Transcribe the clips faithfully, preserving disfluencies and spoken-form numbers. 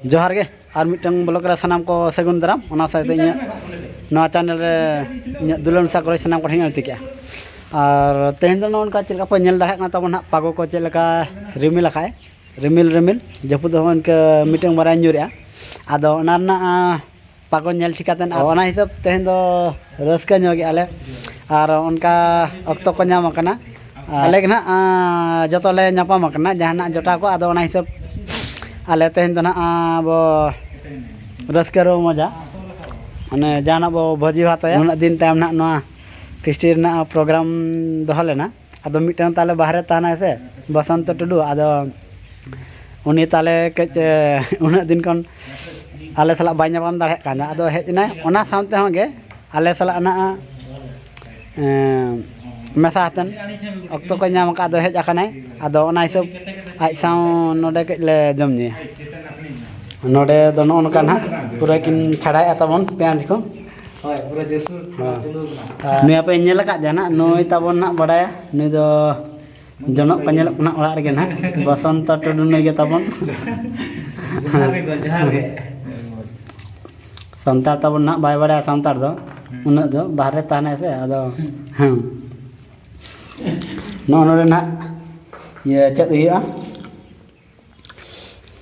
ᱡᱚᱦᱟᱨ ᱜᱮ, ᱟᱨ ᱢᱤᱫᱴᱟᱝ ᱵᱞᱚᱜ ᱨᱮ ᱥᱟᱱᱟᱢ ᱠᱚ ᱥᱟᱹᱜᱩᱱ ᱫᱟᱨᱟᱢ᱾ ᱚᱱᱟ ᱥᱟᱶᱛᱮ ᱤᱧᱟᱹᱜ ᱱᱚᱣᱟ ᱪᱮᱱᱮᱞ ᱨᱮ ᱤᱧᱟᱹᱜ ᱫᱩᱞᱟᱹᱲ ᱢᱮᱥᱟ ᱜᱚᱲᱚ ᱥᱟᱱᱟᱢ ᱠᱚ ᱴᱷᱮᱱ ᱤᱧ ᱟᱹᱲᱛᱤ ᱠᱮᱜᱼᱟ᱾ ᱟᱨ ᱛᱮᱦᱮᱧ ᱫᱚ ᱱᱚᱜᱼᱚ ᱱᱚᱝᱠᱟ ᱪᱮᱫ ᱞᱮᱠᱟ ᱯᱮ ᱧᱮᱞ ᱫᱟᱲᱮᱭᱟᱜ ᱠᱟᱱᱟ ᱛᱟᱵᱚᱱ ᱦᱟᱸᱜ, ᱯᱟᱜᱚ ᱠᱚ ᱪᱮᱫ ᱞᱮᱠᱟ ᱨᱤᱢᱤᱞ ᱟᱠᱟᱫᱼᱟᱭ, ᱨᱤᱢᱤᱞ ᱨᱤᱢᱤᱞ, ᱡᱟᱹᱯᱩᱫ ᱦᱚᱸ ᱤᱱᱠᱟᱹ ᱢᱤᱫᱴᱟᱝ ᱵᱟᱨᱭᱟ ᱧᱩᱨᱮᱜᱼᱟ᱾ ᱟᱫᱚ ᱚᱱᱟ ᱨᱮᱱᱟᱜ, ᱟᱸ, ᱯᱟᱜᱚ ᱧᱮᱞ ᱴᱷᱤᱠᱟᱛᱮ, ᱚᱱᱟ ᱦᱤᱥᱟᱹᱵ ᱛᱮᱦᱮᱧ ᱫᱚ ᱨᱟᱹᱥᱠᱟᱹ ᱧᱚᱜ ᱮᱜᱼᱟ ᱞᱮ᱾ ᱟᱨ ᱚᱱᱠᱟ ᱚᱠᱛᱚ ᱠᱚ ᱧᱟᱢ ᱟᱠᱟᱱᱟ, ᱟᱞᱮ ᱜᱮ ᱱᱟᱦᱟᱜ, ᱟᱸ, ᱡᱚᱛᱚ ᱞᱮ ᱧᱟᱯᱟᱢ ᱟᱠᱟᱱᱟ ᱡᱟᱦᱟᱱᱟᱜ ᱡᱚᱴᱟᱣ ᱠᱚ᱾ ᱟᱫᱚ ᱚᱱᱟ ᱦᱤᱥᱟᱹᱵ ᱟᱞᱮ ᱛᱮᱦᱮᱧ ᱫᱚ ᱱᱟᱦᱟᱜ, ᱟᱸ, ᱵᱚ ᱨᱟᱹᱥᱠᱟᱹ ᱨᱚᱢᱚᱡᱟ, ᱢᱟᱱᱮ ᱡᱟᱦᱟᱱᱟᱜ ᱵᱚ ᱵᱷᱟᱹᱡᱤ ᱵᱷᱟᱛᱟᱭᱟ᱾ ᱩᱱᱟᱹᱜ ᱫᱤᱱ ᱛᱟᱭᱚᱢ ᱱᱟᱦᱟᱜ ᱱᱚᱣᱟ ᱯᱷᱤᱥᱴᱤ ᱨᱮᱱᱟᱜ ᱯᱨᱳᱜᱨᱟᱢ ᱫᱚᱦᱚ ᱞᱮᱱᱟ᱾ ᱟᱫᱚ ᱢᱤᱫᱴᱟᱝ ᱛᱟᱞᱮ ᱵᱟᱦᱨᱮ ᱛᱟᱦᱮᱱᱟᱭ ᱥᱮ, ᱵᱚᱥᱚᱱᱛᱚ ᱴᱩᱰᱩ, ᱟᱫᱚ ᱩᱱᱤ ᱛᱟᱞᱮ ᱠᱟᱹᱡ, ᱮ, ᱩᱱᱟᱹᱜ ᱫᱤᱱ ᱠᱷᱚᱱ ᱟᱞᱮ ᱥᱟᱞᱟᱜ ᱵᱟᱭ ᱧᱟᱯᱟᱢ ᱫᱟᱲᱮᱭᱟᱜ ᱠᱟᱱᱟ᱾ ᱟᱫᱚ ᱦᱮᱡ ᱮᱱᱟᱭ, ᱚᱱᱟ ᱥᱟᱶᱛᱮ ᱦᱚᱸ ᱜᱮ ᱟᱞᱮ ᱥᱟᱞᱟᱜ ᱱᱟᱜ, ᱮ, ᱢᱮᱥᱟ ᱦᱟᱛᱮᱱ ᱚᱠᱛᱚ ᱠᱚ ᱧᱟᱢ ᱟᱠᱟᱫ, ᱟᱫᱚ ᱦᱮᱡ ᱟᱠᱟᱱᱟᱭ᱾ ᱟᱫᱚ ᱚᱱᱟ ᱦᱤᱥᱟᱹᱵ ᱟᱡ ᱥᱟᱶ ᱱᱚᱰᱮ ᱠᱟᱹᱡ ᱞᱮ ᱡᱚᱢ ᱧᱩᱭᱟ᱾ ᱱᱚᱰᱮ ᱫᱚ ᱱᱚᱜᱼᱚ ᱱᱚᱝᱠᱟ ᱱᱟᱦᱟᱜ ᱯᱩᱨᱟᱹ ᱠᱤᱱ ᱪᱷᱟᱲᱟᱭᱮᱫᱼᱟ ᱛᱟᱵᱚᱱ ᱯᱮᱸᱭᱟᱡᱽ ᱠᱚ᱾ ᱦᱳᱭ, ᱯᱩᱨᱟᱹ ᱡᱳᱨᱥᱳᱨ ᱦᱮᱸ᱾ ᱪᱟᱹᱞᱩ ᱟᱠᱟᱱᱟ᱾ ᱱᱩᱭ ᱟᱯᱮ ᱧᱮᱞ ᱟᱠᱟᱫ ᱜᱮᱭᱟ ᱱᱟᱦᱟᱜ, ᱱᱩᱭ ᱛᱟᱵᱚᱱ ᱱᱟᱦᱟᱜ ᱵᱟᱲᱟᱭᱟ, ᱱᱩᱭ ᱫᱚ ᱡᱚᱱᱚᱜ ᱠᱚ ᱧᱮᱞᱚᱜ ᱠᱟᱱᱟ ᱚᱲᱟᱜ ᱨᱮᱜᱮ ᱱᱟᱦᱟᱜ, ᱵᱚᱥᱚᱱᱛᱚ ᱴᱩᱰᱩ ᱱᱩᱭ ᱜᱮ ᱛᱟᱵᱚᱱ᱾ ᱡᱚᱦᱟᱨ ᱜᱮ, ᱡᱚᱦᱟᱨ ᱜᱮ᱾ ᱥᱟᱱᱛᱟᱲ ᱛᱟᱵᱚᱱ ᱱᱟᱦᱟᱜ ᱵᱟᱭ ᱵᱟᱲᱟᱭᱟ ᱥᱟᱱᱛᱟᱲ ᱫᱚ ᱩᱱᱟᱹᱜ ᱫᱚ, ᱵᱟᱦᱨᱮ ᱛᱟᱦᱮᱱᱟᱭ ᱥᱮ, ᱟᱫᱚ ᱦᱮᱸ᱾ ᱱᱚᱜᱼᱚ ᱱᱚᱰᱮ ᱱᱟᱦᱟᱜ ᱤᱭᱟᱹ ᱪᱮᱫ ᱦᱩᱭᱩᱜᱼᱟ?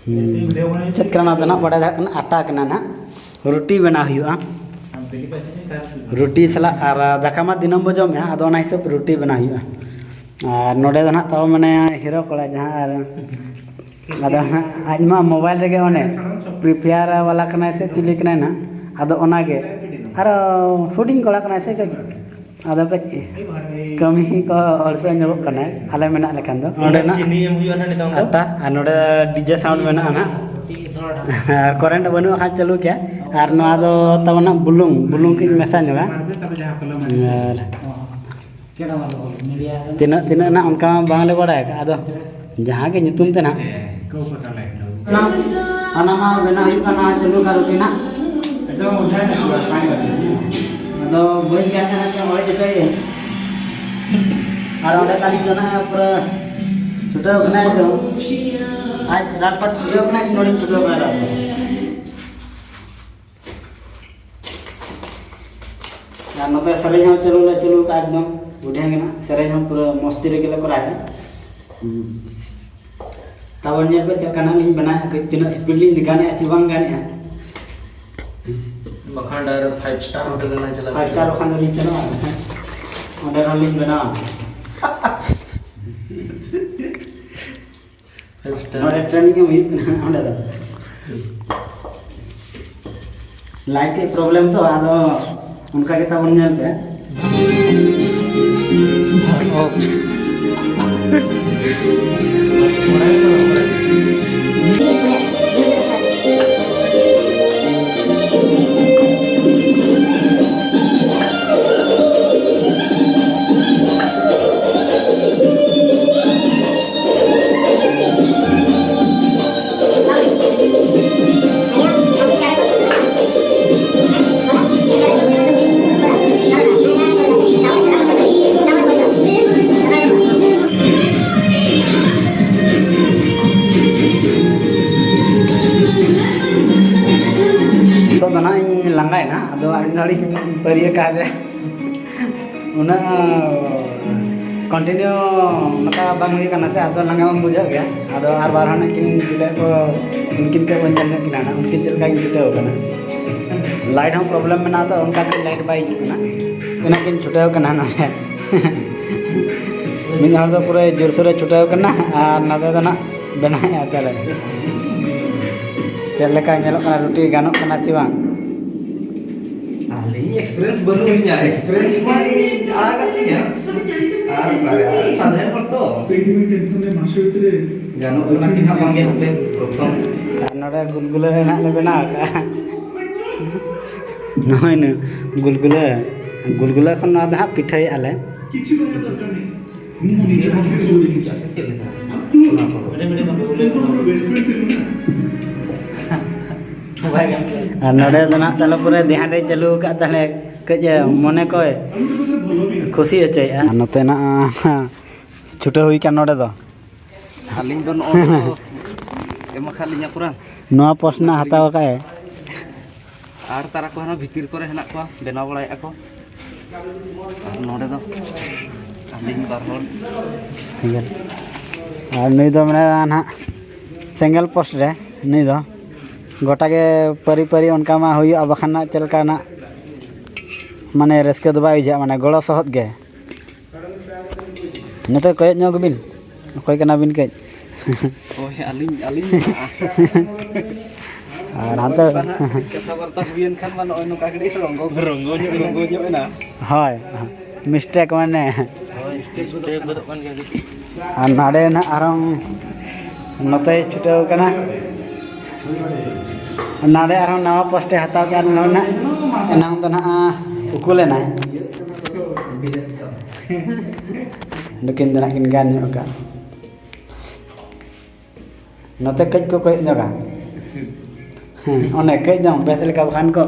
ᱦᱩᱸ, ᱪᱮᱫ ᱠᱟᱱᱟ ᱱᱚᱣᱟ ᱫᱚ ᱱᱟᱦᱟᱜ ᱵᱟᱰᱟᱭ ᱫᱟᱲᱮᱭᱟᱜ ᱠᱟᱱᱟ, ᱟᱴᱟ ᱠᱟᱱᱟ ᱱᱟᱦᱟᱜ, ᱨᱩᱴᱤ ᱵᱮᱱᱟᱣ ᱦᱩᱭᱩᱜᱼᱟ᱾ ᱨᱩᱴᱤ ᱥᱟᱞᱟᱜ ᱟᱨ ᱫᱟᱠᱟ ᱢᱟ ᱫᱤᱱᱟᱹᱢ ᱵᱚ ᱡᱚᱢᱮᱜᱼᱟ, ᱟᱫᱚ ᱚᱱᱟ ᱦᱤᱥᱟᱹᱵ ᱨᱩᱴᱤ ᱵᱮᱱᱟᱣ ᱦᱩᱭᱩᱜᱼᱟ᱾ ᱟᱨ ᱱᱚᱰᱮ ᱫᱚ ᱱᱟᱦᱟᱜ ᱛᱟᱵᱚ ᱢᱮᱱᱟᱭᱟ ᱦᱤᱨᱳ ᱠᱚᱲᱟ ᱡᱟᱦᱟᱸ, ᱟᱨ ᱟᱫᱚ ᱱᱟᱦᱟᱜ ᱟᱡ ᱢᱟ ᱢᱳᱵᱟᱭᱤᱞ ᱨᱮᱜᱮ ᱚᱱᱮ Free Fire ᱵᱟᱞᱟ ᱠᱟᱱᱟᱭ ᱥᱮ ᱪᱤᱞᱤ ᱠᱟᱱᱟᱭ ᱱᱟᱦᱟᱜ, ᱟᱫᱚ ᱚᱱᱟᱜᱮ ᱟᱨᱚ ᱦᱩᱰᱤᱧ ᱠᱚᱲᱟ ᱠᱟᱱᱟᱭ ᱥᱮ ᱠᱟᱹᱡ, ᱟᱫᱚ ᱠᱟᱹᱡ ᱠᱟᱹᱢᱤ ᱠᱚ ᱟᱹᱲᱥᱟᱹ ᱧᱚᱜᱚᱜ ᱠᱟᱱᱟᱭ ᱟᱞᱮ ᱢᱮᱱᱟᱜ ᱞᱮᱠᱷᱟᱱ ᱫᱚ᱾ ᱚᱸᱰᱮ ᱱᱟᱜ ᱪᱤᱱᱤ ᱮᱢ ᱦᱩᱭᱩᱜᱼᱟ ᱱᱟᱜ ᱱᱤᱛᱚᱝ ᱫᱚ᱾ ᱟᱴᱟ, ᱟᱨ ᱱᱚᱰᱮ DJ sound ᱢᱮᱱᱟᱜᱼᱟ ᱱᱟᱜ᱾ ᱟᱨ current ᱵᱟᱹᱱᱩᱜᱼᱟ ᱠᱷᱟᱱ ᱪᱟᱹᱞᱩ ᱠᱮᱭᱟ᱾ ᱟᱨ ᱱᱚᱣᱟ ᱫᱚ ᱛᱟᱵᱚᱱ ᱱᱟᱜ ᱵᱩᱞᱩᱝ, ᱵᱩᱞᱩᱝ ᱠᱟᱹᱡ ᱢᱮᱥᱟ ᱧᱚᱜᱟ᱾ ᱟᱨ ᱛᱤᱱᱟᱹᱜ, ᱛᱤᱱᱟᱹᱜ ᱱᱟᱜ ᱚᱱᱠᱟ ᱢᱟ ᱵᱟᱝᱞᱮ ᱵᱟᱲᱟᱭ ᱟᱠᱟᱫᱼᱟ, ᱟᱫᱚ ᱡᱟᱦᱟᱸ ᱜᱮ ᱧᱩᱛᱩᱢ ᱛᱮ ᱱᱟᱜ᱾ ᱦᱟᱱᱟ ᱢᱟ ᱵᱮᱱᱟᱣ ᱦᱩᱭᱩᱜ ᱠᱟᱱᱟ ᱪᱟᱹᱞᱩ ᱠᱟᱨ ᱨᱩᱴᱤ ᱱᱟᱜ᱾ ᱟᱫᱚ ᱵᱟᱹᱧ ᱜᱟᱱ ᱠᱟᱱᱟ ᱪᱚᱝ ᱚᱲᱮᱡ ᱦᱚᱪᱚᱭᱮᱫ᱾ ᱟᱨ ᱚᱸᱰᱮ ᱛᱟᱹᱞᱤᱧ ᱫᱚ ᱱᱟᱜ ᱯᱩᱨᱟᱹ ᱪᱷᱩᱴᱟᱹᱣ ᱠᱟᱱᱟᱭ ᱛᱚ᱾ ᱟᱡ ᱨᱟᱴ ᱯᱟᱴ ᱯᱩᱨᱟᱹᱣ ᱠᱟᱱᱟ, ᱱᱚᱰᱮᱧ ᱯᱩᱨᱟᱹᱣ ᱵᱟᱲᱟ ᱟᱠᱟᱫᱟ᱾ ᱟᱨ ᱱᱚᱛᱮ ᱥᱮᱨᱮᱧ ᱦᱚᱸ ᱪᱟᱹᱞᱩ ᱞᱮ ᱪᱟᱹᱞᱩ ᱠᱟᱜᱼᱟ, ᱮᱠᱫᱚᱢ ᱵᱩᱰᱷᱤᱭᱟᱹ ᱜᱮ ᱱᱟᱜ, ᱥᱮᱨᱮᱧ ᱦᱚᱸ ᱯᱩᱨᱟᱹ ᱢᱚᱥᱛᱤ ᱨᱮᱜᱮ ᱞᱮ ᱠᱚᱨᱟᱣᱮᱫᱼᱟ᱾ ᱛᱟᱵᱚᱱ ᱧᱮᱞ ᱯᱮ ᱪᱮᱫ ᱞᱮᱠᱟ ᱱᱟᱜ ᱞᱤᱧ ᱵᱮᱱᱟᱣᱮᱫᱼᱟ, ᱠᱟᱹᱡ ᱛᱤᱱᱟᱹᱜ ᱥᱯᱤᱰ ᱞᱤᱧ ᱜᱟᱱᱮᱫᱼᱟ ᱪᱮ ᱵᱟᱝ ᱜᱟᱱᱮᱫᱼᱟ᱾ ᱵᱟᱠᱷᱟᱱ direct five star hotel ᱨᱮ ᱪᱟᱞᱟᱜ ᱯᱷᱟᱭᱤᱵᱷ ᱥᱴᱟᱨ ᱵᱟᱠᱷᱟᱱ ᱫᱚᱞᱤᱧ ᱪᱟᱞᱟᱜᱼᱟ, ᱚᱸᱰᱮ ᱦᱚᱸ ᱞᱤᱧ ᱵᱮᱱᱟᱣᱟ᱾ Five star. ᱱᱚᱰᱮ ᱴᱨᱮᱱᱤᱝ ᱮᱢ ᱦᱩᱭᱩᱜ ᱠᱟᱱᱟ ᱚᱸᱰᱮ ᱫᱚ᱾ ᱞᱟᱭᱤᱴ ᱠᱟᱹᱡ ᱯᱨᱚᱵᱞᱮᱢ ᱛᱚ, ᱟᱫᱚ ᱚᱱᱠᱟ ᱜᱮ ᱛᱟᱵᱚᱱ ᱧᱮᱞ ᱯᱮ᱾ ᱱᱤᱛᱚᱜ ᱫᱚ ᱱᱟᱦᱟᱜ ᱤᱧ ᱞᱟᱸᱜᱟᱭᱮᱱᱟ, ᱟᱫᱚ ᱟᱹᱞᱤᱧ ᱫᱚ ᱟᱹᱰᱤ ᱯᱟᱹᱨᱤᱭᱟᱹ ᱠᱟᱫᱮ᱾ ᱩᱱᱟᱹᱜ continue ᱱᱚᱝᱠᱟ ᱵᱟᱝ ᱦᱩᱭ ᱠᱟᱱᱟ ᱥᱮ, ᱟᱫᱚ ᱞᱟᱸᱜᱟ ᱢᱟ ᱵᱩᱡᱷᱟᱹᱜ ᱜᱮᱭᱟ᱾ ᱟᱫᱚ ᱟᱨ ᱵᱟᱨ ᱦᱚᱲ ᱱᱟᱜ ᱠᱤᱱ ᱪᱷᱩᱴᱟᱹᱣ ᱠᱚ, ᱩᱱᱠᱤᱱ ᱠᱚ ᱵᱟᱹᱧ ᱧᱮᱞ ᱧᱚᱜ ᱠᱤᱱᱟ ᱱᱟᱜ, ᱩᱱᱠᱤᱱ ᱪᱮᱫ ᱞᱮᱠᱟ ᱠᱤᱱ ᱪᱷᱩᱴᱟᱹᱣ ᱠᱟᱱᱟ᱾ ᱞᱟᱭᱤᱴ ᱦᱚᱸ ᱯᱨᱚᱵᱞᱮᱢ ᱢᱮᱱᱟᱜᱼᱟ, ᱛᱚ ᱚᱱᱠᱟ ᱛᱮ ᱞᱟᱭᱤᱴ ᱵᱟᱭ ᱦᱤᱡᱩᱜ ᱠᱟᱱᱟ᱾ ᱚᱱᱟ ᱠᱤᱱ ᱪᱷᱩᱴᱟᱹᱣ ᱠᱟᱱᱟ ᱱᱚᱰᱮ᱾ ᱢᱤᱫ ᱦᱚᱲ ᱫᱚ ᱯᱩᱨᱟᱹ ᱡᱳᱨᱥᱳᱨᱮ ᱪᱷᱩᱴᱟᱹᱣ ᱠᱟᱱᱟ ᱟᱨ ᱱᱚᱛᱮ ᱫᱚ ᱱᱟᱜ ᱵᱮᱱᱟᱣᱮᱫᱼᱟ ᱛᱟᱦᱞᱮ᱾ ᱪᱮᱫ ᱞᱮᱠᱟ ᱧᱮᱞᱚᱜ ᱠᱟᱱᱟ, ᱨᱩᱴᱤ ᱜᱟᱱᱚᱜ ᱠᱟᱱᱟ ᱪᱮ ᱵᱟᱝ? ᱟᱹᱞᱤᱧ experience ᱵᱟᱹᱱᱩᱜ ᱞᱤᱧᱟ, experience ᱢᱟ ᱞᱤᱧ ᱟᱲᱟᱜᱟᱜ ᱞᱤᱧᱟ᱾ ᱟᱨ ᱚᱠᱟᱨᱮ, ᱟᱨ ᱥᱟᱫᱷᱟᱨᱚᱱ ᱦᱚᱲ ᱛᱚ᱾ ᱜᱟᱱᱚᱜ ᱠᱟᱱᱟ ᱪᱮ ᱦᱟᱸᱜ ᱵᱟᱝ ᱜᱮ ᱦᱟᱯᱮ ᱯᱨᱚᱛᱷᱚᱢ᱾ ᱟᱨ ᱱᱚᱰᱮ ᱜᱩᱞᱜᱩᱞᱟᱹ ᱨᱮᱱᱟᱜ ᱞᱮ ᱵᱮᱱᱟᱣ ᱟᱠᱟᱫᱼᱟ᱾ ᱱᱚᱜᱼᱚᱭ ᱱᱩᱭ ᱜᱩᱞᱜᱩᱞᱟᱹ, ᱜᱩᱞᱜᱩᱞᱟᱹ ᱠᱷᱚᱱ ᱱᱚᱣᱟ ᱫᱚ ᱦᱟᱸᱜ ᱯᱤᱴᱷᱟᱹᱭᱮᱫᱼᱟ ᱞᱮ᱾ ᱪᱮᱫ ᱞᱮᱠᱟ? ᱟᱨ ᱱᱚᱰᱮ ᱫᱚ ᱱᱟᱜ ᱛᱟᱦᱞᱮ ᱯᱩᱨᱟᱹ ᱫᱷᱮᱭᱟᱱ ᱨᱮ ᱪᱟᱹᱞᱩ ᱟᱠᱟᱫ, ᱛᱟᱦᱞᱮ ᱠᱟᱹᱡ ᱢᱚᱱᱮ ᱠᱚᱭ ᱠᱷᱩᱥᱤ ᱦᱚᱪᱚᱭᱮᱫᱼᱟ᱾ ᱟᱨ ᱱᱚᱛᱮ ᱱᱟᱜ ᱪᱷᱩᱴᱟᱹᱣ ᱦᱩᱭ ᱠᱟᱱ ᱱᱚᱰᱮ ᱫᱚ᱾ ᱟᱹᱞᱤᱧ ᱫᱚ ᱱᱚᱜᱼᱚᱭ ᱫᱚ ᱮᱢ ᱟᱠᱟᱫ ᱞᱤᱧᱟ ᱯᱩᱨᱟ᱾ ᱱᱚᱣᱟ ᱯᱳᱥᱴ ᱨᱮᱱᱟᱜ ᱦᱟᱛᱟᱣ ᱟᱠᱟᱫ ᱮ᱾ ᱟᱨ ᱛᱟᱨᱟ ᱠᱚ ᱦᱟᱱᱟ ᱵᱷᱤᱛᱤᱨ ᱠᱚᱨᱮ ᱦᱮᱱᱟᱜ ᱠᱚᱣᱟ, ᱵᱮᱱᱟᱣ ᱵᱟᱲᱟᱭᱮᱫᱼᱟ ᱠᱚ᱾ ᱟᱨ ᱱᱚᱰᱮ ᱫᱚ ᱟᱹᱞᱤᱧ ᱵᱟᱨ ᱦᱚᱲ᱾ ᱴᱷᱤᱠ ᱜᱮᱭᱟ᱾ ᱟᱨ ᱱᱩᱭ ᱫᱚ ᱢᱮᱱᱟᱭᱟ ᱱᱟᱦᱟᱜ ᱥᱮᱸᱜᱮᱞ ᱯᱳᱥᱴ ᱨᱮ᱾ ᱱᱩᱭ ᱫᱚ ᱜᱚᱴᱟ ᱜᱮ ᱯᱟᱹᱨᱤ ᱯᱟᱹᱨᱤ ᱚᱱᱠᱟ ᱢᱟ ᱦᱩᱭᱩᱜᱼᱟ, ᱵᱟᱠᱷᱟᱱ ᱱᱟᱜ ᱪᱮᱫ ᱞᱮᱠᱟ ᱱᱟᱜ ᱢᱟᱱᱮ ᱨᱟᱹᱥᱠᱟᱹ ᱫᱚ ᱵᱟᱭ ᱵᱩᱡᱷᱟᱹᱜᱼᱟ, ᱢᱟᱱᱮ ᱜᱚᱲᱚ ᱥᱚᱦᱚᱫ ᱜᱮ᱾ ᱱᱚᱛᱮ ᱠᱚᱭᱚᱜ ᱧᱚᱜ ᱵᱤᱱ, ᱚᱠᱚᱭ ᱠᱟᱱᱟ ᱵᱤᱱ ᱠᱟᱹᱡ? ᱦᱳᱭ, ᱟᱹᱞᱤᱧ, ᱟᱹᱞᱤᱧ ᱜᱮ ᱱᱟᱦᱟᱜ᱾ ᱟᱨ ᱦᱟᱱᱛᱮ ᱱᱚᱜᱼᱚᱭ ᱱᱚᱝᱠᱟ ᱱᱟᱦᱟᱜ ᱠᱟᱹᱴᱤᱡ ᱠᱟᱛᱷᱟ ᱵᱟᱨᱛᱟ ᱦᱩᱭᱮᱱ ᱠᱷᱟᱱ ᱢᱟ ᱱᱚᱜᱼᱚᱭ ᱱᱚᱝᱠᱟ ᱠᱟᱹᱴᱤᱡ ᱨᱚᱸᱜᱚ, ᱨᱚᱸᱜᱚ ᱧᱚᱜ, ᱨᱚᱸᱜᱚ ᱧᱚᱜ ᱮᱱᱟ᱾ ᱦᱳᱭ, ᱢᱤᱥᱴᱮᱠ ᱢᱟᱱᱮ᱾ ᱦᱳᱭ, ᱢᱤᱥᱴᱮᱠ ᱜᱚᱫᱚᱜ ᱠᱟᱱ ᱜᱮᱭᱟ ᱠᱟᱹᱴᱤᱡ᱾ ᱟᱨ ᱱᱟᱰᱮ ᱱᱟᱦᱟᱜ ᱟᱨᱦᱚᱸ ᱱᱚᱛᱮᱭ ᱪᱷᱩᱴᱟᱹᱣ ᱠᱟᱱᱟ᱾ ᱱᱟᱰᱮ ᱟᱨᱦᱚᱸ ᱱᱟᱣᱟ ᱯᱳᱥᱴᱮ ᱦᱟᱛᱟᱣ ᱠᱮᱫᱼᱟ, ᱱᱚᱰᱮ ᱱᱟᱦᱟᱜ ᱮᱱᱟᱝ ᱫᱚ ᱱᱟᱦᱟᱜ ᱩᱠᱩ ᱞᱮᱱᱟᱭ᱾ ᱱᱩᱠᱤᱱ ᱫᱚ ᱱᱟᱦᱟᱜ ᱠᱤᱱ ᱜᱟᱱ ᱧᱚᱜ ᱟᱠᱟᱫ᱾ ᱱᱚᱛᱮ ᱠᱟᱹᱡ ᱠᱚ ᱠᱚᱭᱚᱜ ᱧᱚᱜᱟ᱾ ᱦᱮᱸ, ᱚᱱᱮ ᱠᱟᱹᱡ ᱫᱚ ᱵᱮᱥ ᱞᱮᱠᱟ, ᱵᱟᱠᱷᱟᱱ ᱠᱚ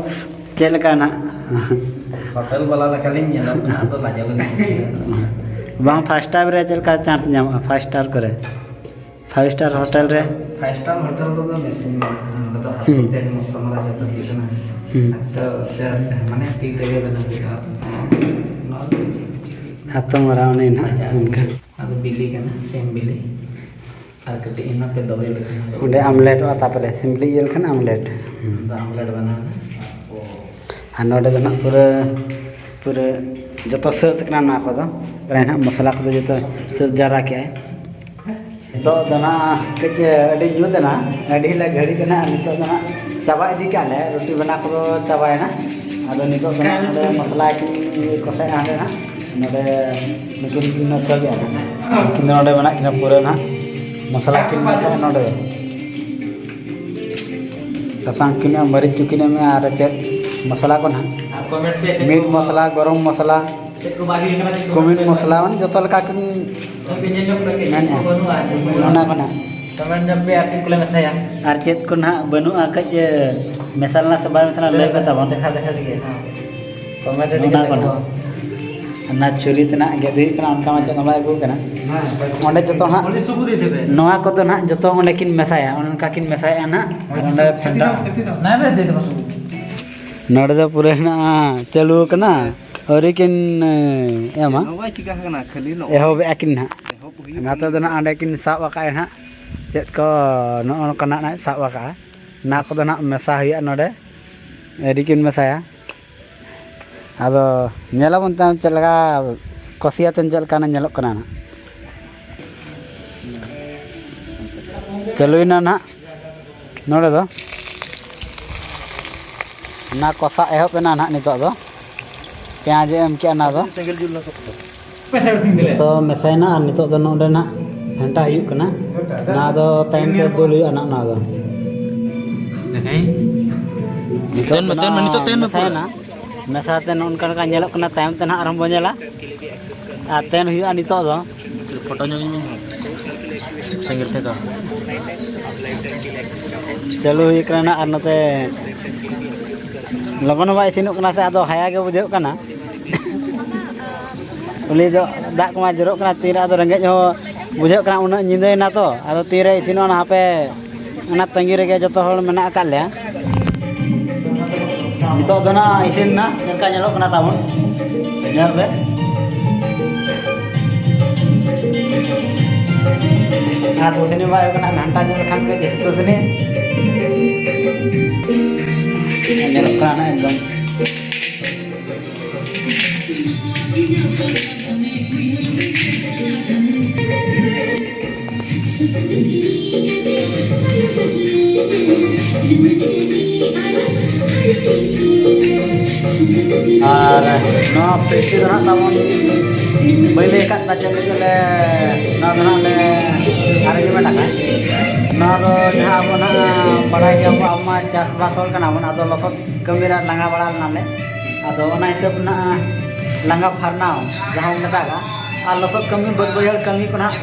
ᱪᱮᱫ ᱞᱮᱠᱟ ᱱᱟᱜ᱾ ᱦᱳᱴᱮᱞ ᱵᱟᱞᱟ ᱞᱮᱠᱟᱞᱤᱧ ᱧᱮᱞᱚᱜ ᱠᱟᱱᱟ, ᱟᱫᱚ ᱞᱟᱡᱟᱣ ᱜᱮᱞᱤᱧ ᱵᱩᱡᱷᱟᱹᱣᱟ᱾ ᱵᱟᱝ, ᱯᱷᱟᱭᱤᱵᱷ ᱥᱴᱟᱨ ᱨᱮ ᱪᱮᱫ ᱞᱮᱠᱟ ᱪᱟᱱᱥ ᱧᱟᱢᱚᱜᱼᱟ? ᱯᱷᱟᱭᱤᱵᱷ ᱥᱴᱟᱨ ᱠᱚᱨᱮ, ᱯᱷᱟᱭᱤᱵᱷ ᱥᱴᱟᱨ ᱦᱳᱴᱮᱞ ᱨᱮ᱾ ᱯᱷᱟᱭᱤᱵᱷ ᱥᱴᱟᱨ ᱦᱳᱴᱮᱞ ᱨᱮᱫᱚ ᱢᱮᱥᱤᱱ ᱢᱮᱱᱟᱜᱼᱟ, ᱱᱚᱰᱮ ᱫᱚ ᱦᱟᱛᱮ ᱦᱩᱸ᱾ ᱛᱮ ᱢᱚᱥᱞᱟ ᱡᱚᱛᱚ ᱦᱩᱭᱩᱜ ᱠᱟᱱᱟ᱾ ᱦᱩᱸ᱾ ᱛᱚ, ᱥᱮ, ᱢᱟᱱᱮ ᱛᱤ ᱛᱮᱜᱮ ᱵᱮᱱᱟᱣ ᱦᱩᱭᱩᱜᱼᱟ᱾ ᱱᱚᱣᱟ ᱫᱚ ᱪᱮᱫ? ᱦᱟᱛᱚᱢ ᱨᱟᱣᱱᱤ ᱱᱟᱜ ᱵᱟᱡᱟᱨ᱾ ᱚᱱᱠᱟ᱾ ᱟᱫᱚ ᱵᱤᱞᱤ ᱠᱟᱱᱟ, ᱥᱤᱢ ᱵᱤᱞᱤ᱾ ᱟᱨ ᱠᱟᱹᱴᱤᱡ ᱤᱱᱟᱹ ᱯᱮ ᱫᱚᱦᱚᱭ ᱞᱮᱠᱷᱟᱱ ᱚᱸᱰᱮ ᱟᱢᱞᱮᱴᱚᱜᱼᱟ, ᱛᱟᱨᱯᱚᱨᱮ ᱥᱤᱢ ᱵᱤᱞᱤ ᱤᱭᱟᱹ ᱞᱮᱠᱷᱟᱱ ᱟᱢᱞᱮᱴ᱾ ᱦᱩᱸ᱾ ᱟᱫᱚ ᱟᱢᱞᱮᱴ ᱵᱮᱱᱟᱣ ᱮᱱᱟ᱾ ᱟᱨ ᱱᱚᱰᱮ ᱫᱚ ᱱᱟᱜ ᱯᱩᱨᱟᱹ, ᱯᱩᱨᱟᱹ ᱡᱚᱛᱚ ᱥᱟᱹᱛ ᱠᱟᱱᱟ ᱱᱚᱣᱟ ᱠᱚᱫᱚ᱾ ᱯᱨᱟᱭ ᱱᱟᱜ ᱢᱚᱥᱞᱟ ᱠᱚᱫᱚ ᱡᱚᱛᱚ ᱥᱟᱹᱛ ᱡᱟᱣᱨᱟ ᱠᱮᱜᱼᱟᱭ᱾ ᱱᱤᱛᱚᱜ ᱫᱚ ᱱᱟᱜ ᱠᱟᱹᱡ ᱟᱹᱰᱤ ᱧᱩᱛ ᱮᱱᱟ, ᱟᱹᱰᱤ ᱞᱮ ᱜᱷᱟᱹᱲᱤᱡ ᱮᱱᱟ᱾ ᱟᱨ ᱱᱤᱛᱚᱜ ᱫᱚ ᱱᱟᱜ ᱪᱟᱵᱟ ᱤᱫᱤ ᱠᱟᱜ ᱞᱮ, ᱨᱩᱴᱤ ᱵᱮᱱᱟᱣ ᱠᱚᱫᱚ ᱪᱟᱵᱟᱭᱮᱱᱟ᱾ ᱟᱫᱚ ᱱᱤᱛᱚᱜ ᱫᱚ ᱱᱟᱜ ᱱᱚᱰᱮ ᱢᱚᱥᱞᱟ ᱠᱤᱱ ᱠᱚᱥᱟᱭᱟ ᱦᱟᱸᱰᱮ ᱱᱟᱜ᱾ ᱱᱚᱰᱮ ᱱᱩᱠᱤᱱ ᱠᱤᱱ ᱱᱚᱛᱮ ᱜᱮ᱾ ᱱᱩᱠᱤᱱ ᱫᱚ ᱱᱚᱰᱮ ᱢᱮᱱᱟᱜ ᱠᱤᱱᱟ ᱯᱩᱨᱟᱹ ᱱᱟᱦᱟᱜ᱾ ᱢᱚᱥᱞᱟ ᱠᱤᱱ ᱢᱮᱥᱟᱭᱟ ᱱᱚᱰᱮ᱾ ᱥᱟᱥᱟᱝ ᱠᱤᱱ ᱮᱢ, ᱢᱟᱹᱨᱤᱪ ᱠᱚ ᱠᱤᱱ ᱮᱢ, ᱟᱨ ᱪᱮᱫ ᱢᱚᱥᱞᱟ ᱠᱚ ᱱᱟᱦᱟᱜ? ᱟᱨ ᱠᱚᱢᱮᱱᱴ ᱯᱮ ᱪᱮᱫ ᱢᱤᱴ ᱠᱚ ᱢᱚᱥᱞᱟ, ᱜᱚᱨᱚᱢ ᱢᱚᱥᱞᱟ, ᱪᱮᱫ ᱠᱚ ᱵᱟᱝ ᱦᱩᱭ ᱠᱟᱱᱟ, ᱪᱮᱫ ᱠᱚ ᱠᱚᱢᱤᱴ ᱵᱟᱝ ᱦᱩᱭ ᱢᱚᱥᱞᱟ, ᱠᱟᱱᱟ? ᱢᱟᱱᱮ ᱡᱚᱛᱚ ᱞᱮᱠᱟ ᱠᱤᱱ ᱟᱯᱮ ᱯᱮ ᱧᱮᱞ ᱧᱚᱜ ᱯᱮ, ᱪᱮᱫ ᱢᱮᱱᱮᱫᱼᱟ᱾ ᱠᱚ ᱵᱟᱹᱱᱩᱜᱼᱟ, ᱪᱮᱫ ᱠᱚ ᱵᱟᱹᱱᱩᱜᱼᱟ᱾ ᱚᱱᱟ ᱠᱚ ᱱᱟᱦᱟᱜ᱾ ᱠᱚᱢᱮᱱᱴ ᱧᱚᱜ ᱯᱮ, ᱟᱨ ᱪᱮᱫ ᱠᱚᱞᱮ ᱢᱮᱥᱟᱭᱟ? ᱟᱨ ᱪᱮᱫ ᱠᱚ ᱱᱟᱦᱟᱜ ᱵᱟᱹᱱᱩᱜᱼᱟ, ᱠᱟᱹᱡ ᱢᱮᱥᱟᱞ ᱨᱮᱱᱟᱜ ᱥᱮ ᱵᱟᱭ ᱢᱮᱥᱟᱞ ᱨᱮᱱᱟᱜ ᱞᱟᱹᱭ ᱯᱮ ᱛᱟᱵᱚᱱ᱾ ᱫᱮᱠᱷᱟ, ᱫᱮᱠᱷᱟ ᱛᱮᱜᱮ, ᱦᱮᱸ᱾ ᱠᱚᱢᱮᱱᱴ ᱨᱮ ᱚᱱᱟ ᱠᱟᱛᱮ ᱠᱚ ᱠᱚ ᱱᱟᱦᱟᱜ᱾ ᱚᱱᱟ ᱪᱷᱩᱨᱤ ᱛᱮ ᱱᱟᱜ ᱜᱮᱫ ᱦᱩᱭᱩᱜ ᱠᱟᱱᱟ, ᱚᱱᱠᱟ ᱢᱟ ᱪᱮᱫ ᱦᱚᱸ ᱵᱟᱭ ᱟᱹᱜᱩ ᱠᱟᱱᱟ᱾ ᱚᱸᱰᱮ ᱡᱚᱛᱚ ᱦᱟᱸᱜ ᱱᱚᱣᱟ ᱠᱚᱫᱚ ᱱᱟᱜ ᱡᱚᱛᱚ ᱚᱸᱰᱮ ᱠᱤᱱ ᱢᱮᱥᱟᱭᱟ, ᱚᱱᱮ ᱚᱱᱠᱟ ᱠᱤᱱ ᱢᱮᱥᱟᱭᱟ ᱱᱟᱜ᱾ ᱟᱨ ᱚᱸᱰᱮ ᱯᱷᱮᱰᱟᱜᱼᱟ᱾ ᱱᱚᱰᱮ ᱫᱚ ᱯᱩᱨᱟᱹ ᱦᱮᱱᱟᱜᱼᱟ, ᱪᱟᱹᱞᱩ ᱟᱠᱟᱱᱟ, ᱟᱹᱣᱨᱤ ᱠᱤᱱ, ᱮ, ᱮᱢᱟ᱾ ᱪᱮᱫ ᱦᱚᱸ ᱵᱟᱭ ᱪᱤᱠᱟ ᱟᱠᱟᱱᱟ, ᱠᱷᱟᱹᱞᱤ ᱱᱚᱜᱼᱚᱭ ᱮᱦᱚᱵᱮᱜᱼᱟ ᱠᱤᱱ ᱱᱟᱜ᱾ ᱮᱦᱚᱵ ᱦᱩᱭᱩᱜ ᱱᱚᱛᱮ ᱫᱚ ᱱᱟᱜ ᱚᱸᱰᱮ ᱠᱤᱱ ᱥᱟᱵ ᱟᱠᱟᱫᱼᱟ ᱱᱟᱜ, ᱪᱮᱫ ᱠᱚ ᱱᱚᱜᱼᱚ ᱱᱚᱝᱠᱟ ᱱᱟᱜ ᱥᱟᱵ ᱟᱠᱟᱫᱼᱟ, ᱚᱱᱟ ᱠᱚᱫᱚ ᱱᱟᱜ ᱢᱮᱥᱟ ᱦᱩᱭᱩᱜᱼᱟ ᱱᱚᱰᱮ, ᱟᱹᱣᱨᱤ ᱠᱤᱱ ᱢᱮᱥᱟᱭᱟ᱾ ᱟᱫᱚ ᱧᱮᱞᱟᱵᱚᱱ ᱛᱟᱭᱚᱢ ᱪᱮᱫ ᱞᱮᱠᱟ ᱠᱚᱥᱤᱭᱟᱛᱮᱱ ᱪᱮᱫ ᱞᱮᱠᱟ ᱧᱮᱞᱚᱜ ᱠᱟᱱᱟ ᱱᱟᱜ᱾ ᱪᱟᱹᱞᱩᱭᱮᱱᱟ ᱱᱟᱜ ᱱᱚᱰᱮ ᱫᱚ᱾ ᱚᱱᱟ ᱠᱚᱥᱟ ᱮᱦᱚᱵ ᱮᱱᱟ ᱱᱟᱜ ᱱᱤᱛᱚᱜ ᱫᱚ᱾ ᱯᱮᱸᱭᱟᱡᱽ ᱮ ᱮᱢ ᱠᱮᱜᱼᱟ ᱚᱱᱟ ᱫᱚ᱾ ᱯᱮᱥᱮ ᱩᱴᱷᱤᱧ ᱫᱤᱞᱮ᱾ ᱛᱚ ᱢᱮᱥᱟᱭᱮᱱᱟ ᱟᱨ ᱱᱤᱛᱚᱜ ᱫᱚ ᱱᱚᱰᱮ ᱱᱟᱜ ᱜᱷᱟᱱᱴᱟ ᱦᱩᱭᱩᱜ ᱠᱟᱱᱟ᱾ ᱚᱱᱟ ᱫᱚ ᱛᱟᱭᱚᱢ ᱛᱮ ᱫᱩᱞ ᱦᱩᱭᱩᱜᱼᱟ ᱱᱟᱜ ᱚᱱᱟ ᱫᱚ᱾ ᱫᱮᱠᱷᱟᱭ᱾ ᱱᱤᱛᱚᱜ ᱛᱮᱱ ᱢᱮ, ᱫᱚ ᱛᱮᱱ ᱢᱮ, ᱱᱟᱜ ᱱᱤᱛᱚᱜ ᱛᱮᱱ ᱢᱮ ᱯᱩᱨᱟᱹ᱾ ᱢᱮᱥᱟᱭᱮᱱᱟ᱾ ᱢᱮᱥᱟ ᱛᱮ ᱱᱚᱜᱼᱚ ᱱᱚᱝᱠᱟ ᱞᱮᱠᱟ ᱧᱮᱞᱚᱜ ᱠᱟᱱᱟ᱾ ᱛᱟᱭᱚᱢ ᱛᱮ ᱱᱟᱜ ᱟᱨᱦᱚᱸ ᱵᱚᱱ ᱧᱮᱞᱟ᱾ ᱟᱨ ᱛᱮᱱ ᱦᱩᱭᱩᱜᱼᱟ ᱱᱤᱛᱚᱜ ᱫᱚ᱾ ᱯᱷᱳᱴᱳ ᱧᱚᱜ ᱤᱧ ᱢᱮ᱾ ᱥᱮᱸᱜᱮᱞ ᱴᱷᱮᱠᱟ᱾ ᱪᱟᱹᱞᱩ ᱦᱩᱭ ᱠᱟᱱᱟ ᱱᱟᱜ ᱟᱨ ᱱᱚᱛᱮ ᱞᱚᱜᱚᱱ ᱦᱚᱸ ᱵᱟᱭ ᱤᱥᱤᱱᱚᱜ ᱠᱟᱱᱟ ᱥᱮ, ᱟᱫᱚ ᱦᱟᱭᱟ ᱜᱮ ᱵᱩᱡᱷᱟᱹᱜ ᱠᱟᱱᱟ᱾ ᱩᱞᱤ ᱫᱚ ᱫᱟᱜ ᱠᱚᱢᱟ ᱡᱚᱨᱚᱜ ᱠᱟᱱᱟ, ᱛᱤᱨᱮ ᱟᱫᱚ ᱨᱮᱸᱜᱮᱡ ᱦᱚᱸ ᱵᱩᱡᱷᱟᱹᱜ ᱠᱟᱱᱟ, ᱩᱱᱟᱹᱜ ᱧᱤᱫᱟᱹᱭᱮᱱᱟ ᱛᱚ, ᱟᱫᱚ ᱛᱤᱨᱮ ᱤᱥᱤᱱᱚᱜᱼᱟ ᱱᱟᱜ ᱦᱟᱯᱮ ᱚᱱᱟ ᱛᱟᱺᱜᱤ ᱨᱮᱜᱮ ᱡᱚᱛᱚ ᱦᱚᱲ ᱢᱮᱱᱟᱜ ᱟᱠᱟᱫ ᱞᱮᱭᱟ᱾ ᱱᱤᱛᱚᱜ ᱫᱚ ᱱᱟᱜ ᱤᱥᱤᱱ ᱮᱱᱟ, ᱪᱮᱫ ᱞᱮᱠᱟ ᱧᱮᱞᱚᱜ ᱠᱟᱱᱟ ᱛᱟᱵᱚᱱ, ᱧᱮᱞ ᱯᱮ᱾ ᱟᱨ ᱥᱩᱥᱱᱤ ᱵᱟᱭ ᱦᱩᱭᱩᱜ ᱠᱟᱱᱟ, ᱜᱷᱟᱱᱴᱟ ᱧᱚᱜ ᱞᱮᱠᱷᱟᱱ ᱜᱮ ᱥᱩᱥᱱᱤ ᱧᱮᱞᱚᱜ ᱠᱟᱱᱟ ᱱᱟᱜ ᱮᱠᱫᱚᱢ᱾ ᱟᱨ ᱱᱚᱣᱟ ᱯᱮᱥᱴᱤ ᱫᱚ ᱱᱟᱦᱟᱜ ᱛᱟᱵᱚᱱ ᱵᱟᱹᱧ ᱞᱟᱹᱭ ᱟᱠᱟᱫ ᱯᱮᱭᱟ ᱪᱮᱫ ᱞᱟᱹᱜᱤᱫ ᱞᱮ, ᱱᱚᱣᱟ ᱫᱚ ᱱᱟᱦᱟᱜ ᱞᱮ arrangement ᱟᱠᱟᱫ᱾ ᱱᱚᱣᱟ ᱫᱚ ᱡᱟᱦᱟᱸ ᱟᱵᱚ ᱱᱟᱦᱟᱜ ᱵᱟᱲᱟᱭ ᱜᱮᱭᱟ ᱵᱚ, ᱟᱵᱚ ᱢᱟ ᱪᱟᱥᱵᱟᱥ ᱦᱚᱲ ᱠᱟᱱᱟ ᱵᱚᱱ, ᱟᱫᱚ ᱞᱚᱥᱚᱫ ᱠᱟᱹᱢᱤ ᱨᱮ ᱞᱟᱸᱜᱟ ᱵᱟᱲᱟ ᱞᱮᱱᱟ ᱞᱮ᱾ ᱟᱫᱚ ᱚᱱᱟ ᱦᱤᱥᱟᱹᱵ ᱱᱟᱦᱟᱜ ᱞᱟᱸᱜᱟ ᱯᱷᱟᱨᱱᱟᱣ ᱡᱟᱦᱟᱸ ᱵᱚᱱ ᱢᱮᱛᱟᱜᱼᱟ, ᱟᱨ ᱞᱚᱥᱚᱫ ᱠᱟᱹᱢᱤ, ᱵᱟᱹᱫᱽ ᱵᱟᱹᱭᱦᱟᱹᱲ ᱠᱟᱹᱢᱤ ᱠᱚ ᱱᱟᱦᱟᱜ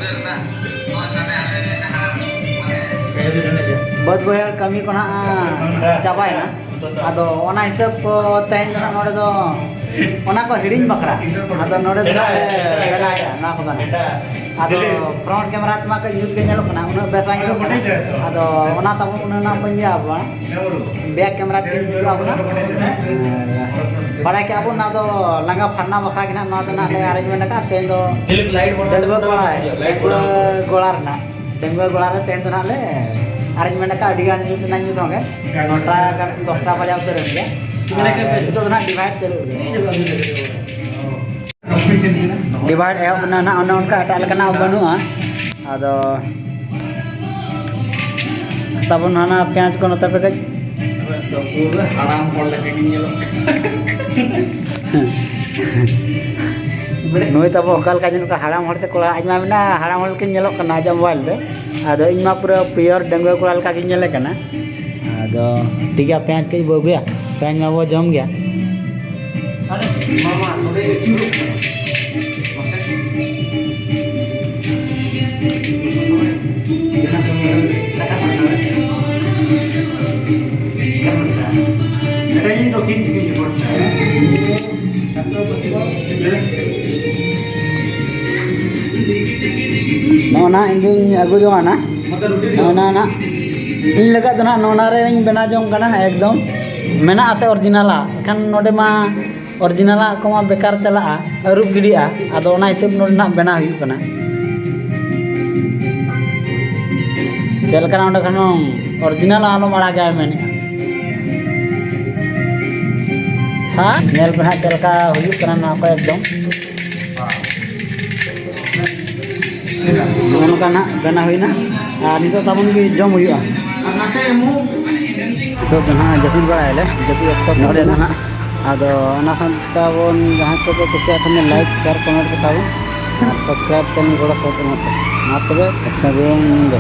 ᱵᱟᱹᱫᱽ ᱵᱟᱹᱭᱦᱟᱹᱲ ᱠᱟᱹᱢᱤ ᱠᱚ ᱱᱟᱦᱟᱜ ᱪᱟᱵᱟᱭᱮᱱᱟ᱾ ᱟᱫᱚ ᱚᱱᱟ ᱦᱤᱥᱟᱹᱵ ᱠᱚ ᱛᱮᱦᱮᱧ ᱫᱚ ᱱᱟᱦᱟᱜ ᱱᱚᱰᱮ ᱫᱚ ᱚᱱᱟ ᱠᱚ ᱦᱤᱲᱤᱧ ᱵᱟᱠᱷᱨᱟ ᱟᱫᱚ ᱱᱚᱰᱮ ᱫᱚ ᱱᱟᱦᱟᱜ ᱞᱮ ᱵᱮᱱᱟᱣᱮᱫᱼᱟ ᱱᱚᱣᱟ ᱠᱚᱫᱚ ᱱᱟᱦᱟᱜ᱾ ᱟᱫᱚ front camera ᱛᱮᱢᱟ ᱠᱟᱹᱡ ᱧᱩᱛ ᱜᱮ ᱧᱮᱞᱚᱜ ᱠᱟᱱᱟ, ᱩᱱᱟᱹᱜ ᱵᱮᱥ ᱵᱟᱝ ᱧᱮᱞᱚᱜ ᱠᱟᱱᱟ᱾ ᱟᱫᱚ ᱚᱱᱟ ᱛᱟᱵᱚᱱ ᱩᱱᱟᱹᱜ ᱱᱟᱦᱟᱜ ᱵᱟᱹᱧ ᱤᱭᱟᱹ ᱟᱵᱚᱱᱟ, back camera ᱛᱮᱧ ᱩᱫᱩᱜ ᱟᱵᱚᱱᱟ᱾ ᱵᱟᱲᱟᱭ ᱠᱮᱜᱼᱟ ᱵᱚᱱ, ᱱᱚᱣᱟ ᱫᱚ ᱞᱟᱸᱜᱟ ᱯᱷᱟᱨᱱᱟ ᱵᱟᱠᱷᱨᱟ ᱜᱮ ᱱᱟᱦᱟᱜ ᱱᱚᱣᱟ ᱫᱚ ᱱᱟᱦᱟᱜ ᱞᱮ arrangement ᱟᱠᱟᱫᱼᱟ᱾ ᱛᱮᱦᱮᱧ ᱫᱚ ᱰᱟᱺᱰᱣᱟᱹ ᱠᱚᱲᱟ, ᱰᱟᱺᱰᱣᱟᱹ ᱜᱚᱲᱟ ᱨᱮᱱᱟᱜ ᱰᱟᱺᱜᱩᱣᱟᱹ ᱜᱚᱲᱟ ᱨᱮ ᱛᱮᱦᱮᱧ ᱫᱚ ᱱᱟᱦᱟᱜ ᱞᱮ arrangement ᱟᱠᱟᱫ, ᱟᱹᱰᱤ ᱜᱟᱱ ᱧᱩᱛ ᱨᱮᱱᱟᱜ ᱧᱩᱛ ᱦᱚᱸ ᱜᱮ ᱱᱚᱴᱟ ᱜᱟᱱ, ᱫᱚᱥᱴᱟ ᱵᱟᱡᱟᱣ ᱩᱛᱟᱹᱨ ᱮᱱ ᱜᱮᱭᱟ᱾ ᱟᱨ ᱱᱤᱛᱚᱜ ᱫᱚ ᱱᱟᱦᱟᱜ divide ᱪᱟᱹᱞᱩᱜ ᱜᱮᱭᱟ᱾ Divide ᱮᱦᱚᱵ ᱮᱱᱟ ᱱᱟᱦᱟᱜ, ᱚᱱᱮ ᱚᱱᱠᱟ ᱮᱴᱟᱜ ᱞᱮᱠᱟᱱᱟᱜ ᱵᱟᱹᱱᱩᱜᱼᱟ᱾ ᱟᱫᱚ ᱛᱟᱵᱚᱱ ᱦᱟᱱᱟ ᱯᱮᱸᱭᱟᱡᱽ ᱠᱚ ᱱᱚᱛᱮ ᱯᱮ ᱠᱟᱹᱡ ᱯᱩᱨᱟᱹ ᱦᱟᱲᱟᱢ ᱦᱚᱲ ᱞᱮᱠᱟ ᱜᱤᱧ ᱧᱮᱞᱚᱜ ᱠᱟᱱᱟ᱾ ᱱᱩᱭ ᱛᱟᱵᱚ ᱚᱠᱟ ᱞᱮᱠᱟ ᱧᱮᱞᱚᱜ ᱠᱟᱱᱟ, ᱦᱟᱲᱟᱢ ᱦᱚᱲ ᱛᱮ ᱠᱚᱲᱟ, ᱟᱡ ᱢᱟ ᱢᱮᱱᱟ ᱦᱟᱲᱟᱢ ᱦᱚᱲ ᱞᱮᱠᱟᱧ ᱧᱮᱞᱚᱜ ᱠᱟᱱᱟ ᱟᱡᱟᱜ mobile ᱨᱮ᱾ ᱟᱫᱚ ᱤᱧ ᱢᱟ ᱯᱩᱨᱟᱹ pure ᱰᱟᱺᱜᱩᱣᱟᱹ ᱠᱚᱲᱟ ᱞᱮᱠᱟ ᱜᱤᱧ ᱧᱮᱞᱮ ᱠᱟᱱᱟ᱾ ᱟᱫᱚ ᱴᱷᱤᱠ ᱜᱮᱭᱟ, ᱯᱮᱸᱭᱟᱡᱽ ᱠᱟᱹᱡ ᱵᱚ ᱟᱹᱜᱩᱭᱟ, ᱯᱮᱸᱭᱟᱡᱽ ᱢᱟᱵᱚ ᱡᱚᱢ ᱜᱮᱭᱟ᱾ ᱟᱨᱮ ᱢᱟᱢᱟ, ᱱᱚᱰᱮ ᱟᱹᱪᱩᱨᱚᱜ ᱠᱟᱱᱟ᱾ ᱢᱟᱥᱮ᱾ ᱡᱟᱦᱟᱸ ᱠᱟᱹᱢᱤ ᱦᱩᱭᱩᱜ, ᱨᱟᱠᱟᱵ ᱠᱟᱱᱟ᱾ ᱮᱴᱟᱜ ᱡᱤᱱᱤᱥ ᱫᱚ ᱠᱤᱱ ᱪᱤᱠᱟᱹᱭᱟ, ᱵᱚᱨᱪᱟ᱾ ᱱᱚᱜᱼᱚ ᱱᱟ ᱤᱧ ᱫᱩᱧ ᱟᱹᱜᱩ ᱡᱚᱝᱟ ᱱᱟ᱾ ᱱᱚᱜᱼᱚ ᱱᱟ ᱱᱟ᱾ ᱤᱧ ᱞᱟᱹᱜᱤᱫ ᱫᱚ ᱱᱟᱜ ᱱᱚᱜᱼᱚ ᱱᱟ ᱨᱮᱧ ᱵᱮᱱᱟᱣ ᱡᱚᱝ ᱠᱟᱱᱟ ᱮᱠᱫᱚᱢ᱾ ᱢᱮᱱᱟᱜᱼᱟ ᱥᱮ original ᱟᱜ? ᱮᱱᱠᱷᱟᱱ ᱱᱚᱰᱮ ᱢᱟ original ᱟᱜ ᱠᱚᱢᱟ ᱵᱮᱠᱟᱨ ᱪᱟᱞᱟᱜᱼᱟ, ᱟᱹᱨᱩᱵ ᱜᱤᱰᱤᱜᱼᱟ᱾ ᱟᱫᱚ ᱚᱱᱟ ᱦᱤᱥᱟᱹᱵ ᱱᱚᱰᱮ ᱱᱟᱜ ᱵᱮᱱᱟᱣ ᱦᱩᱭᱩᱜ ᱠᱟᱱᱟ᱾ ᱪᱮᱫ ᱞᱮᱠᱟᱱᱟ ᱚᱸᱰᱮ ᱠᱷᱚᱱ original ᱟᱞᱚᱢ ᱟᱲᱟᱜᱟ ᱢᱮᱱᱮᱫᱼᱟ᱾ ᱦᱮᱸ, ᱧᱮᱞ ᱯᱮ ᱦᱟᱸᱜ ᱪᱮᱫ ᱞᱮᱠᱟ ᱦᱩᱭᱩᱜ ᱠᱟᱱᱟ ᱱᱚᱣᱟ ᱠᱚ ᱮᱠᱫᱚᱢ᱾ ᱱᱚᱜᱼᱚ ᱱᱚᱝᱠᱟ ᱱᱟᱜ ᱵᱮᱱᱟᱣ ᱦᱩᱭᱱᱟ᱾ ᱟᱨ ᱱᱤᱛᱚᱜ ᱛᱟᱵᱚᱱ ᱜᱮ ᱡᱚᱢ ᱦᱩᱭᱩᱜᱼᱟ᱾ ᱱᱤᱛᱚᱜ ᱫᱚ ᱱᱟᱦᱟᱜ ᱡᱟᱹᱯᱤᱫ ᱵᱟᱲᱟᱭᱟᱞᱮ, ᱡᱟᱹᱯᱤᱫ ᱚᱠᱛᱚ ᱱᱚᱰᱮ ᱠᱟᱱᱟ᱾ ᱱᱟᱦᱟᱜ᱾ ᱟᱫᱚ ᱚᱱᱟ ᱥᱟᱶᱛᱮ ᱛᱟᱵᱚᱱ ᱡᱟᱦᱟᱸᱭ ᱠᱚᱯᱮ ᱠᱩᱥᱤᱭᱟᱜ ᱠᱷᱟᱱ like, share, comment ᱠᱚ ᱛᱟᱵᱚᱱ᱾ ᱟᱨ subscribe channel ᱜᱚᱲᱚ ᱥᱚᱯᱚᱦᱚᱫ ᱮᱢᱚᱜ ᱯᱮ᱾ ᱢᱟ ᱛᱚᱵᱮ, ᱥᱟᱹᱜᱩᱱ ᱧᱤᱫᱟᱹ᱾